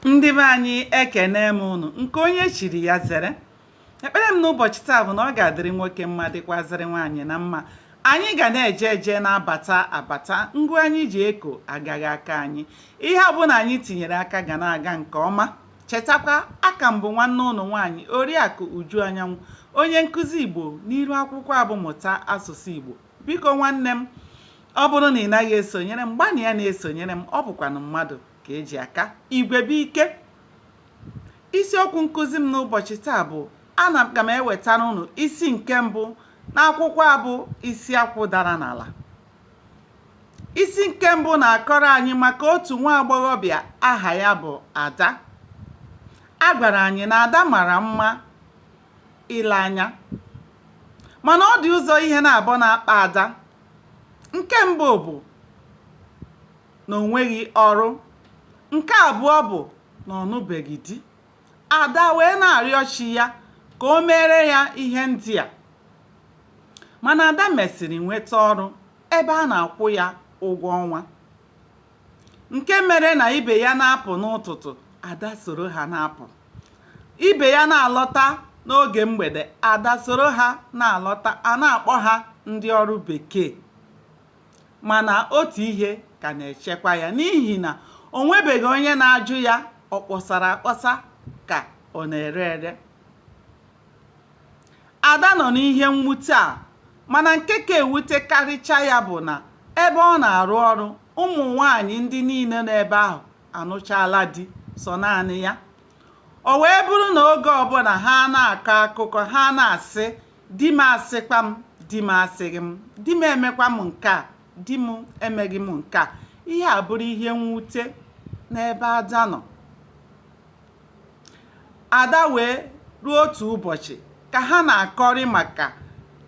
Ndị be anyị, ekene m ụnụ. Nke onye chiri ya zere. Ekpere m n'ụbọchị taa bụ na ọ ga-adịrị nwoke mma, dịkwazịrị nwaanyị na mma. Anyị ga na-eje eje, na-abata abata. Ngụ anyị ji eko agaghị aka anyị. Ihe ọbụla anyị tinyere aka ga na-aga nke ọma. Chetakwa, aka m bụ nwanne ụnụ nwaanyị, Oriakụ Uju Anyanwụ, onye nkụzi Igbo n'iru akwụkwọ a bụ Mụta Asụsụ Igbo. Biko nwanne m, ọ bụrụ na ị naghị esonyere m, gbanịa na-esonyere m. Ọ bụkwanụ mmadụ ka eji aka igwe bụ ike. Isiokwu nkụzi m n'ụbọchị taa bụ, ana m ka m ewetara unu isi nke mbụ n'akwụkwọ a bụ Isi Akwụ Dara N'ala. Isi nke mbụ na-akọrọ anyị maka otu nwa agbọghọbịa aha ya bụ Ada. A gwara anyị na Ada mara mma ile anya, mana ọ dị ụzọ ihe naabọ na-akpa Ada. Nke mbụ bụ na o nweghị ọrụ, nke abụọ bụ na ọ nụbeghị di. Ada wee na-arịọ chi ya ka o meere ya ihe ndị a. Mana Ada mesịrị nweta ọrụ ebe a na-akwụ ya ụgwọ ọnwa, nke mere na ibe ya na-apụ n'ụtụtụ, Ada soro ha na-apụ. Ibe ya na-alọta n'oge mgbede, Ada soro ha na-alọta. A na-akpọ ha ndị ọrụ bekee. Mana otu ihe ka na-echekwa ya, n'ihi na o nwebeghị onye na-ajụ ya ọ kpọsara akpọsa ka ọ na-ere ere. Ada nọ n'ihe mwute a, mana nke ka ewutekarịcha ya bụ na ebe ọ na-arụ ọrụ, ụmụ nwaanyị ndị niile nọ ebe ahụ anụchaala di, sọ naanị ya. O wee bụrụ na oge ọbụla ha na-akọ akụkọ, ha na-asị, "Di m asịkwa m, di m asịghị m, di m emekwa m nke a, di m emeghị m nke a." Ihe a bụrụ ihe mwute n'ebe Ada nọ. Ada wee ruo otu ụbọchị, ka ha na-akọrị maka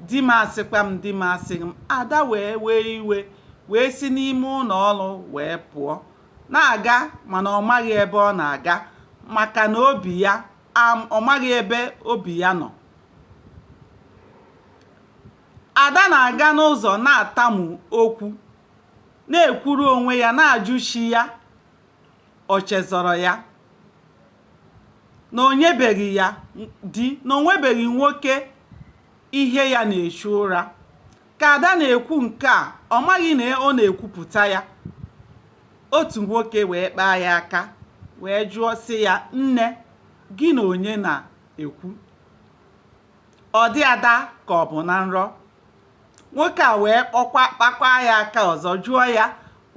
"di m asịkwa m, di m asịghị m", Ada wee wee iwe, wee si n'ime ụlọ ọrụ wee pụọ na-aga, mana ọ maghị ebe ọ na-aga, maka na obi ya, ọ maghị ebe obi ya nọ. Ada na-aga n'ụzọ na-atamu okwu, na-ekwuru onwe ya, na-ajụ chi ya o chezọrọ ya na o nyebeghị ya di, na o nwebeghị nwoke ihe ya na-echu ụra. Ka Ada na-ekwu nke a, ọ maghị na ọ na-ekwupụta ya, otu nwoke wee kpaa ya aka, wee jụọ sị ya, "Nne, gị na onye na-ekwu?" Ọ dị Ada ka ọ bụ na nrọ. Nwoke a wee kpọkwa kpakwa ya aka ọzọ, jụọ ya,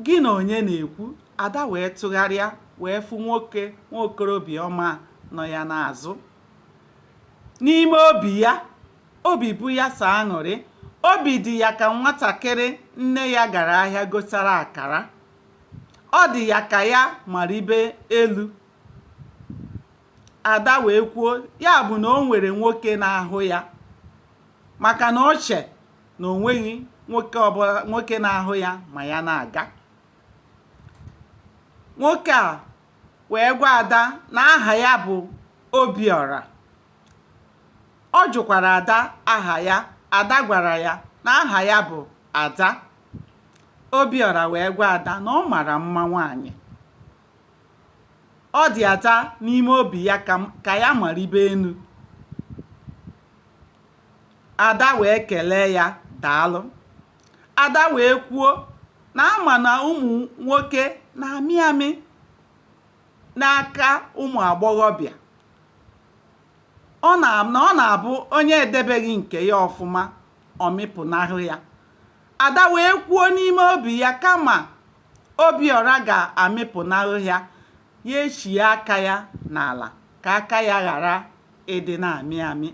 "Gị na onye na-ekwu?" Ada wee tụgharịa, wee fụ nwoke, nwa okorobịa ọma nọ ya n'azụ. N'ime obi ya, obi bụ ya sọ aṅụrị. Obi dị ya ka nwatakịrị nne ya gara ahịa gotara akara. Ọ dị ya ka ya maribe elu. Ada wee kwuo, ya bụ na o nwere nwoke na-ahụ ya, maka na o che na o nweghị nwoke ọbụla, nwoke na-ahụ ya ma ya na-aga. Nwoke a wee gwa Ada na aha ya bụ Obiọra. Ọ jụkwara Ada aha ya. Ada gwara ya na aha ya bụ Ada. Obiọra wee gwa Ada na ọ mara mma nwaanyị. Ọ dị Ada n'ime obi ya ka ya maribe enu. Ada wee kelee ya, "Daalụ." Ada wee kwuo na ama na ụmụ nwoke na-amị amị n'aka ụmụ agbọghọbịa, ọ na ọ na-abụ onye edebeghị nke ya ọfụma, ọ mịpụnahụ ya. Ada wee kwuo n'ime obi ya, kama Obiọra ga-amịpụnahụ ya, ya echie aka ya n'ala ka aka ya ghara ịdị na-amị amị.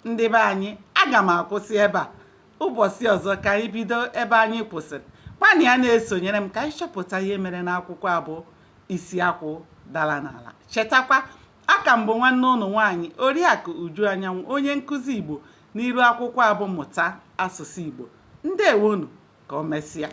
Ndị be anyị, aga m akwụsị ebe a. Ụbọchị ọzọ ka anyị bido ebe anyị kwụsịrị. Gbanịa na-esonyere m ka anyị chọpụta ihe mere n'akwụkwọ a bụ Isi Akwụ Dara N'ala. Chetakwa, aka m bụ nwanne ụnụ nwaanyị, Oriakụ Uju Anyanwụ, onye nkụzi Igbo n'iru akwụkwọ a bụ Mụta Asụsụ Igbo. Ndewonu, ka o mesịa.